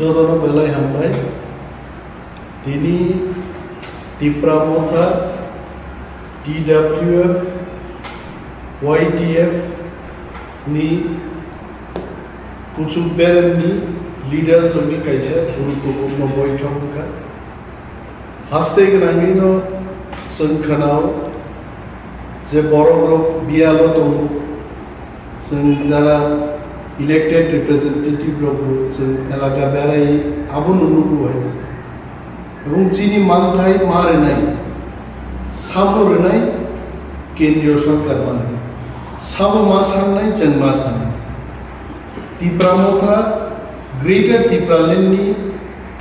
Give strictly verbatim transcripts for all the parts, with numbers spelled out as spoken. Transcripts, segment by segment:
Jotono belai hambai. Tini Tipra Motha, T W F, Y T F ni kuchuk beremni leaders rokni kaisa guruttopurno boithok wngkha. Haste gwnangwino chwng khwnao je borok rok biyalo tongo, chwng jara elected representative rokbo chwng elaka berai abono nugo hai. Ebong chini manthai ma rwnai, sabo rwnai kendriyo sorkar ma rwnai, sabo ma sangnai chwng ma sangnai. Tipra Motha Greater Tipraland ni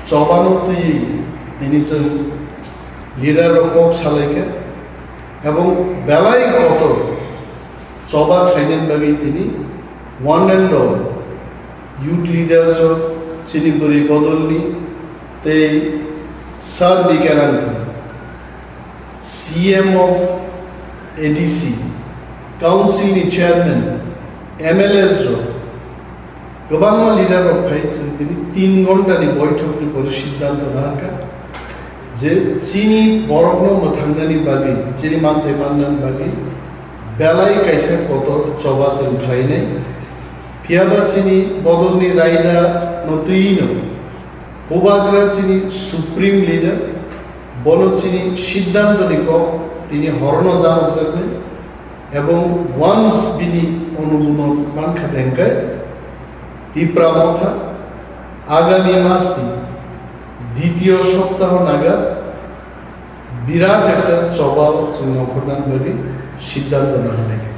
chobano twiwi tini chwng leader rok kok salaikha ebong belai kotor choba khlainani bagwi tini one and all youth leaders rok chini bwrwi bodolni tei Sir B K Rangkha, C M of A D C, Council ni Chairman, M L As rok, kwbangma leader rok phai chwng tini tin ghonta ni boithok ni pore siddhanto nangkha je chini borokno mwthangnani bagwi, chini manthai mannani bagwi belai kaisa kotor choba chwng khlainai. Phiyaba chini bodolni raida no twi no Bubagra chini supreme leader, bono chini siddhanto ni kok tini horono janokjaknai, ebong once bini onumodon mankha tengkai Tipra Motha agami mas ni ditiyo soptaho naga birat ekta chobao chwng nongkhornani bagwi siddhanto naharnai khe.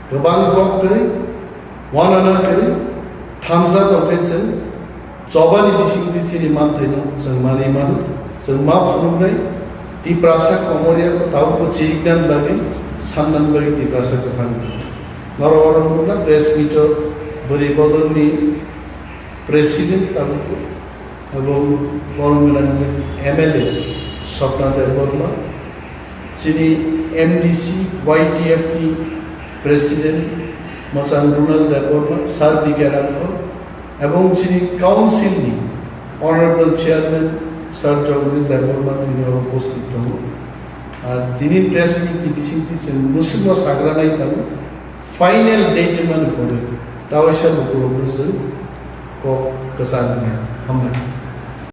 Kwbang kok kwrwi, wanana kwrwi, thamsa tongkhe chwng chobani bisingtwi chini manthaino chwng manwi mano, chwng ma phunuknai, Tiprasa komorya ko tabukbo chiriknani bagwi, sannani bagwi Tiprasa kwthang. Norok oro nukna press meet-o bwrwi bodolni president tabukbo. Abo borok gwnang je M L A Swapna Debbarma, chini M D C Y T F ni President Mwchang Ronald Debbarma, Sir B K Rangkhol, ebong chini Council ni Honorable Chairman Sir Jagdish Debbarma tini oro upasthit tongo. Ar tini press meet ni bisingtwi chwng mwswkno sagra nai tongo. Final date mani pore tawaisa lukurokno chwng kok kwchang wngnai. Hambai.